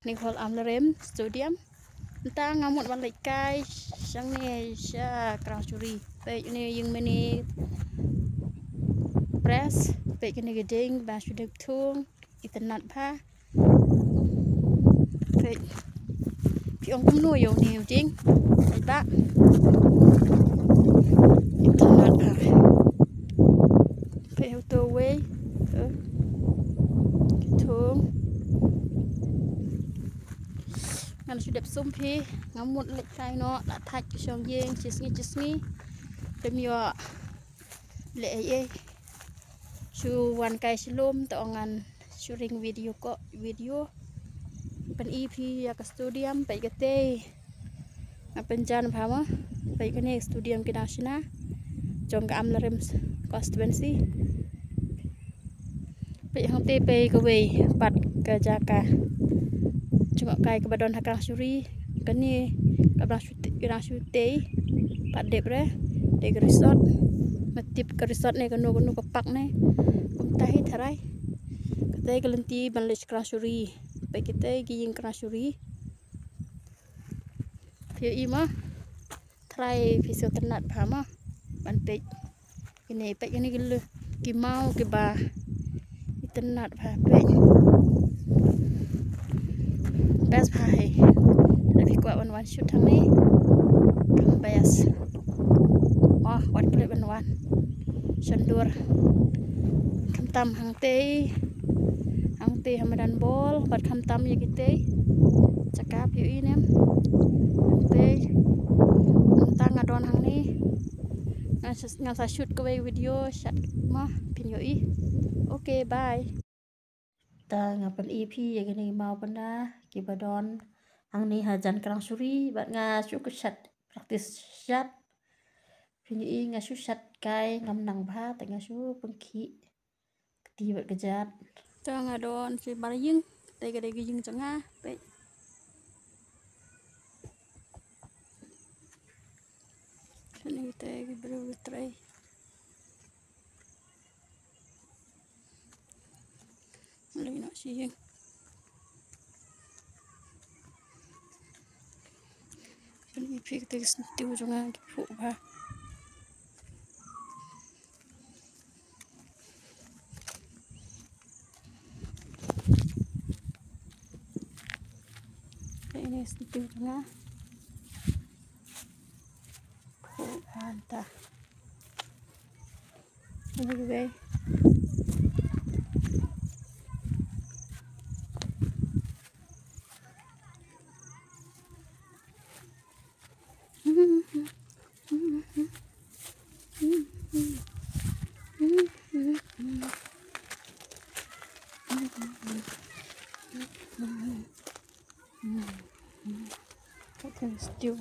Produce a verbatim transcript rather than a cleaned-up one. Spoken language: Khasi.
Ni hol Amlarem Stadium. Nta nga mut ban leit kai shang ne sha Krangshuri. Peit ne ïing mini press. Peit ne gedeng ba shu dep thung. Itynnat bha. Peit. Phi ong kumno ïa une u dieng. Peit ba. Itynnat bha. Peit uto uwei. To. Ki thung. Ngan shu dep sum phi. Nga mut leit kai noh. La thait ki shong ïing. Shi sngi shi sngi. Dem ïoh. Leh ei ei. Shu wan kai shlum to ngan shu ring video ko video. Pyn-i phi ïa ka stadium peit katei. Nga pynjan bha mo. Peit kane stadium ki dang shna. Jong ka Amlarem constituency. Peit hangtei peit kawei pat ka jaka. Jngoh kai kaba don ha Krangshuri. Kane ka Krangshuri, Krangshuri tei. Pat dep re. Dei ka resort. Matip ka resort ne kano kano ka park ne. Kumta hi tharai. Katei ka lynti ban leit Krangshuri. Peit katei ki ïing Krangshuri. Phi ïohi mo. Tharai phi sngewtynnat bha mo ban peit. Kine peit kine ki lu ki maw kiba itynnat bha peit. Best bha hi. Lada phi kwah ban wan shoot hangne. Best. Oh, wat klet ban wan. Shandur. Khamtam hangtei. Hangtei ha madan bol bad khamtam ïa kitei. Jaka phi ïohi ne em. Hangtei. Nta nga don hangne. Ngan sa, ngan sa shoot kawei video shat ma phin ïohi. Okay, bye. Ta nga pyn-i phi ïa kine ki maw pynda kiba don hangne hajan Krangshuri bad nga shu kyrshat practice shat. Phin ïohi nga shu shat kai ngam nang bha te nga shu pynkhih. Kti bad kjat. Ta nga don sha bar ïing. Te ka dei ka ïing jong nga. Peit. Kane te ka briew ka trei. Lei noh sha ïing. Pyn-i phi kata ka syntiew jong nga ki phuh bha. Kane ka syntiew jong nga. Phuh bha ta. Anyway. Okay, stew.